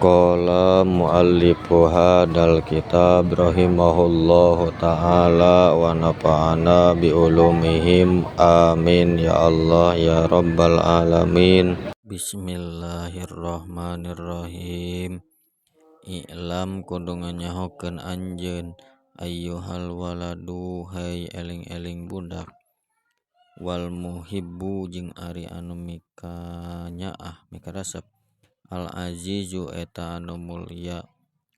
Qala muallifu hadzal kitab rahimahullahu ta'ala wa nafa'ana bi ulumihim amin ya Allah ya rabbal alamin. Bismillahirrahmanirrahim. I'lam kudu nganyahokeun anjeun ayyuhal waladu hay eling-eling budak wal muhibbu jeung ari anu mikanyaah mikaresep al azizu eta anu mulya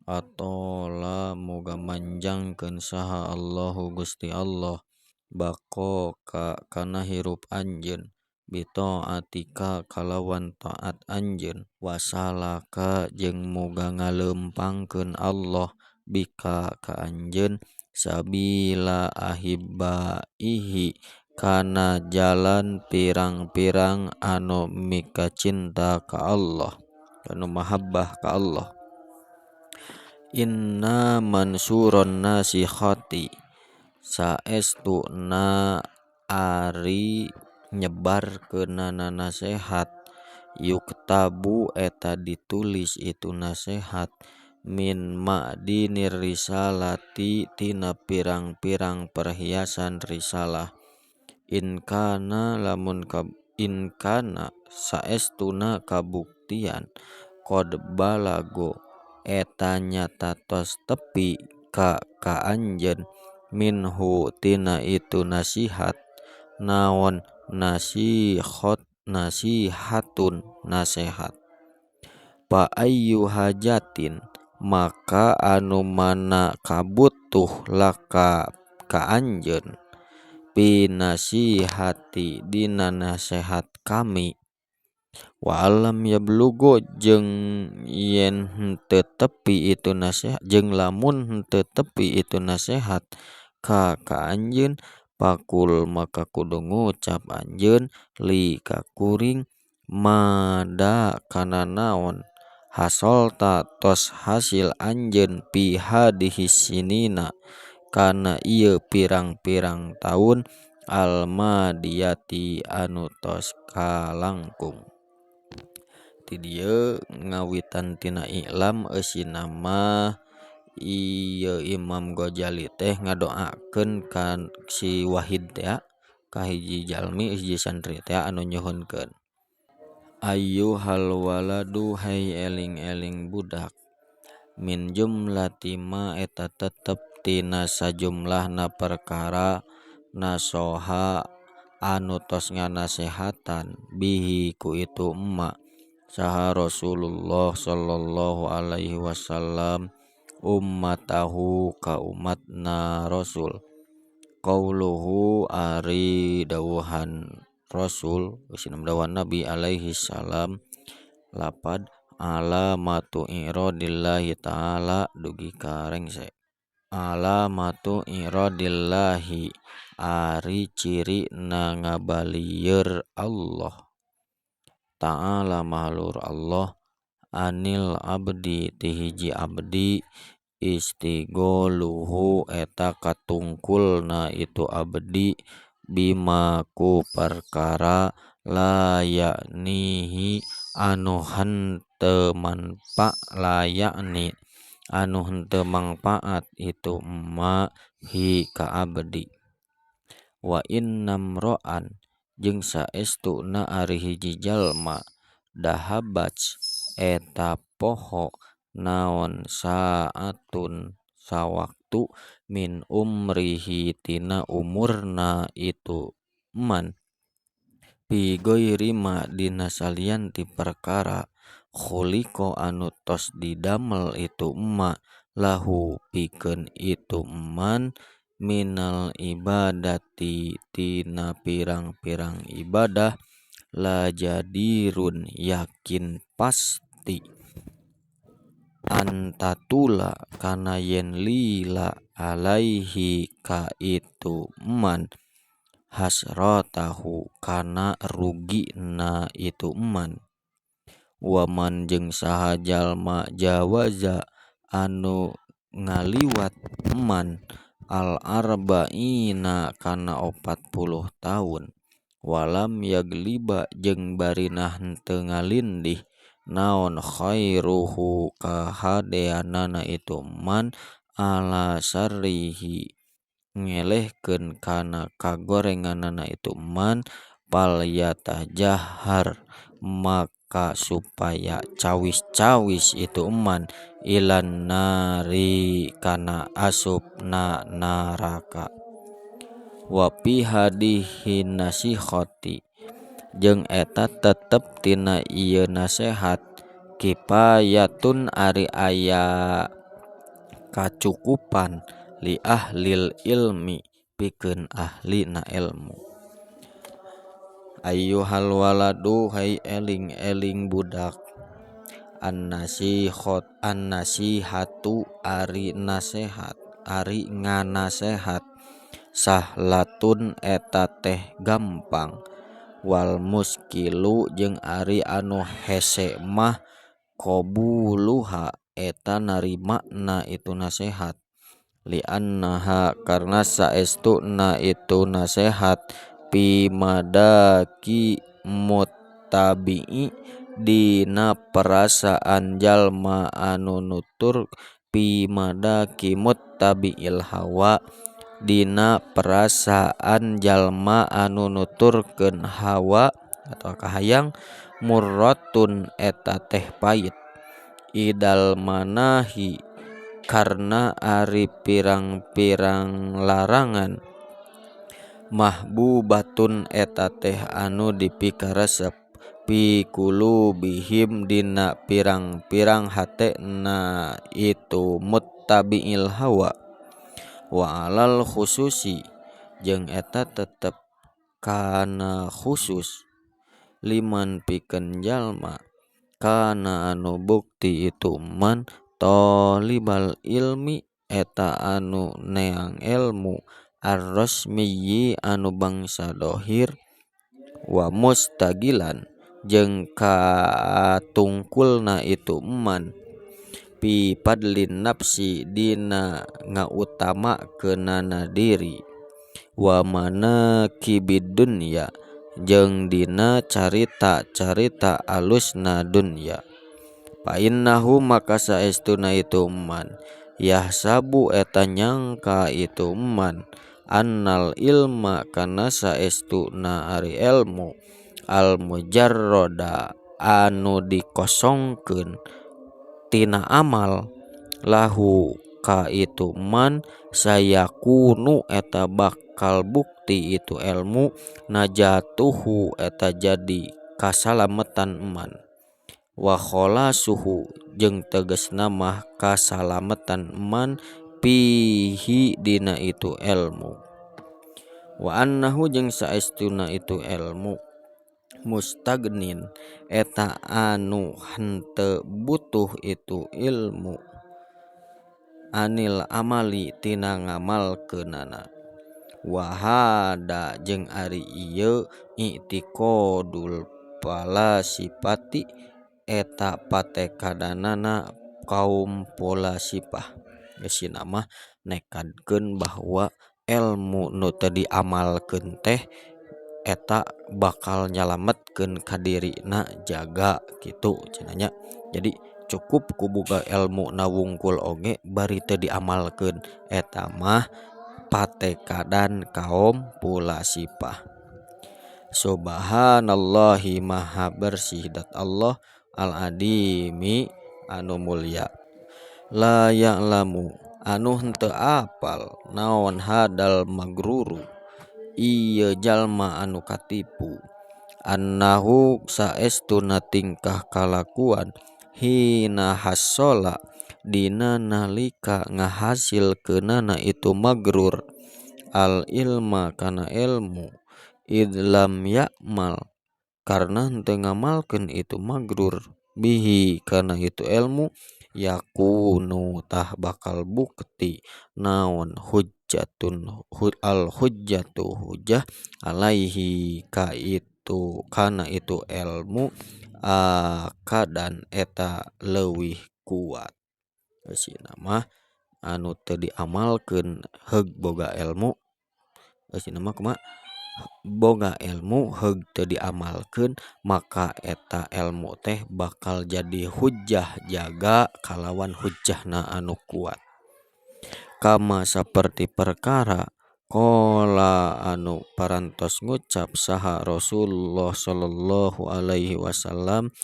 atola moga manjangkeun saha Allahu Gusti Allah baqo ka kana hirup anjeun bitaatika kalawan taat anjeun wasalaka jeung moga ngaleumpangkeun Allah bika ka anjeun sabila ahibbaihi kana jalan pirang-pirang anu mikacinta ka Allah anu mahabbah ka Allah. Inna mansuron nasihati saestuna ari nyebarkeunana nasehat yuktabu eta ditulis itu nasehat min ma'dinir risalati tina pirang-pirang perhiasan risalah in kana lamun in kana saestuna kabuktian qad balago eta nyata tos tepi ka ka anjeun minhu tina itu nasihat naon nasihat nasihatun nasehat fa ayyu hajatin maka anu mana kabutuh laka ka anjeun fi nasihati dina nasehat kami wa alam yablugo jeung yen henteu tepi itu nasehat jeung lamun henteu tepi itu nasehat ka ka anjeun pakul maka kudu ngucap anjeun li ka kuring mada kana naon hasolta tos hasil anjeun fi hadhihi sinina kana ieu pirang-pirang taun almadiyati anu tos kalangkung. Ti dieu ngawitan tina i'lam eusina mah ieu Imam Ghazali teh ngadoakeun ka si Wahid teh ka hiji jalmi hiji santri teh anu nyuhunkeun ayyuhal waladu hay eling-eling budak min jumlati ma eta tetep tina sajumlahna perkara nasoha anu tos nganasehatan bihi ku itu emma saha Rasulullah sallallahu alaihi wasallam ummatahu ka umatna Rasul qauluhu ari dawuhan Rasul geus dawuhan Nabi alaihi salam lapad alamatu iradillahi ta'ala dugi ka rengse alamatu iradillahi ari ciri na ngabalieur Allah ta'ala maha luhur Allah anil abdi ti hiji abdi istigoluhu eta katungkulna itu abdi bima ku perkara layaknihi anu henteu manfaat layakni anu henteu mangfaat itu emma hi ka abdi wa innamro'an jeung saestuna ari hiji jalma dahabat eta poho naon saatun sawaktu min umrihi tina umurna itu man fi ghairi ma dina salian ti perkara khuliqa anu tos didamel itu emma lahu pikeun itu man minal ibadati tina pirang-pirang ibadah la jadirun yakin pasti antatula kana yen lila alaihi ka itu man hasratahu kana rugina itu man waman jeung saha jalma jawaza anu ngaliwat man al arba'ina kana 40 taun walam yagliba jeung barina henteu ngalindih naon khairuhu kahadeanana itu man ala syarrihi ngelehkeun kana kagorenganana itu man pal yatajahhar maka supaya cawis-cawis itu man ilan nari kana asupna naraka. Wa fi hadihi nasihati jeung eta tetep tina ieu nasehat kifayatun ari aya kacukupan li ahlil ilmi pikeun ahlina ilmu. Ayyuhal waladu hai eling-eling budak an-nasihat an-nasihatu ari nasehat ari nganasehat sahlatun eta teh gampang wal muskilu jeung ari anu hese mah qabuluha eta narimana itu nasehat li annaha karna saestuna itu nasehat fi madaki muttabi'i dina perasaan jalma anu nutur fi madaki muttabi'il hawa dina perasaan jalma anu nuturkeun hawa atau kahayang murratun eta teh pait idal manahi karna ari pirang-pirang larangan mahbubatun eta teh anu dipikaresep fi qulubihim dina pirang-pirang hatena itu muttabi'il hawa wa alal khususi jeung eta tetep kana khusus liman pikeun jalma kana anu bukti itu man thalibal ilmi eta anu neang ilmu ar-rasmiyyi anu bangsa dohir wa mustagilan jeung katungkulna itu man fi fadlin nafsi dina ngautamakeunana diri wa manaqibid dunya jeung dina carita-carita alusna dunya fa innahu maka saestuna itu man yahsabu eta nyangka itu man annal ilma kana saestuna ari ilmu al mujarrada anu dikosongkeun tina amal lahu ka itu man sayakunu eta bakal bukti itu ilmu najatuhu eta jadi kasalametan man wa kholasuhu jeung tegasna mah kasalametan man fihi dina itu ilmu wa annahu jeung saestuna itu ilmu mustagnin eta anu henteu butuh itu ilmu anil amali tina ngamalkeunana wa hada jeung ari ieu i'tiqadul falasifati eta patekadanana kaum falasifah geusina mah nekadkeun bahwa ilmu nu teu diamalkeun teh eta bakal nyalametkeun ka dirina jaga kitu cenah nya. Jadi cukup ku boga ilmu na wungkul oge bari teu diamalkeun eta mah patekadan kaum falasifah. Subhanallahi maha bersih dat Allah al-adimi anu mulia la ya'lamu anu henteu apal naon hadal magruru ieu jalma anu katipu annahu saestuna tingkah kalakuan hina hasola dina nalika ngahasilkeunana itu magrur al ilma kana ilmu id lam ya'mal karena henteu ngamalkeun itu magrur bihi kana itu ilmu yakunu tah bakal bukti naon hujjatun al hujjatu hujjah alaihi ka itu kana itu ilmu akadan eta leuwih kuat. Eusina mah anu teu diamalkeun heug boga ilmu eusina mah kumaha Boga elmu heug teu diamalkeun, maka eta elmu teh bakal jadi hujjah jaga kalawan hujjahna anu kuat. Kama saperti perkara qala anu parantos ngucap saha Rasulullah sallallahu alaihi wasallam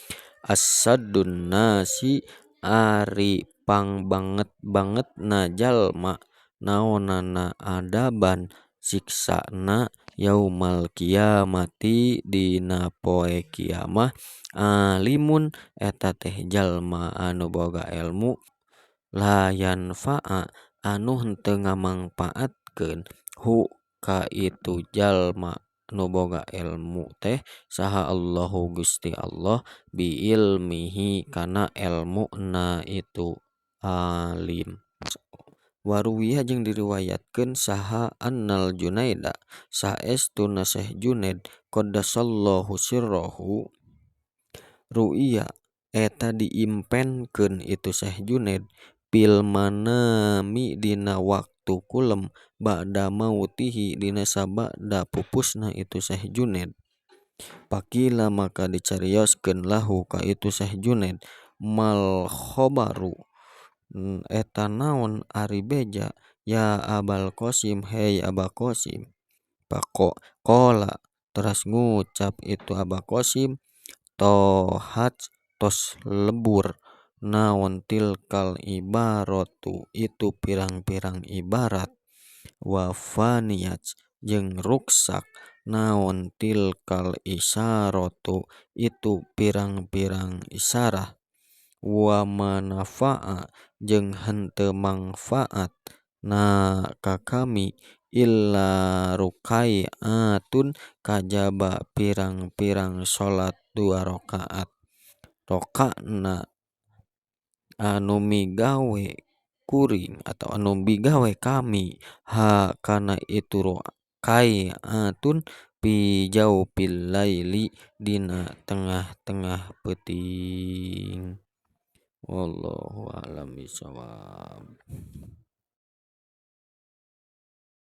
assaddun nasi ari pangbanget-bangetna jalma naonana adaban siksana yaumal qiyamati dina poe kiamah alimun eta teh jalma anu boga elmu la yanfa'a anu henteu ngamangpaatkeun hu ka itu jalma nu boga elmu teh saha Allahu Gusti Allah bi ilmihi kana elmuna itu alim. Waruwiya jeung diriwayatkeun saha annal Junaida saestuna Syekh Junaid qaddasallahu sirrahu ru'iya eta diimpenkeun itu Syekh Junaid fil manami dina waktu kulem ba'da mautihi dina sabada pupusna itu Syekh Junaid. Pakila maka dicarioskeun lahu ka itu Syekh Junaid mal khobaru eta naon ari beja ya Abal Qasim hey Aba Qasim. Qala teras ngucap itu Aba Qasim tohat tos lebur naon tilkal ibaratu itu pirang-pirang ibarat wa faniyat jeung ruksak naon tilkal isyaratu itu pirang-pirang isyarah wa manafa'a jeung henteu mangfaat na ka kami illa rukai'atun kajaba pirang-pirang salat 2 rakaat roka'na anu migawe kuring atau anu migawe kami ha kana itu rukai'atun fi jaufil laili dina tengah-tengah peuting. Wallahu a'lam bishawab.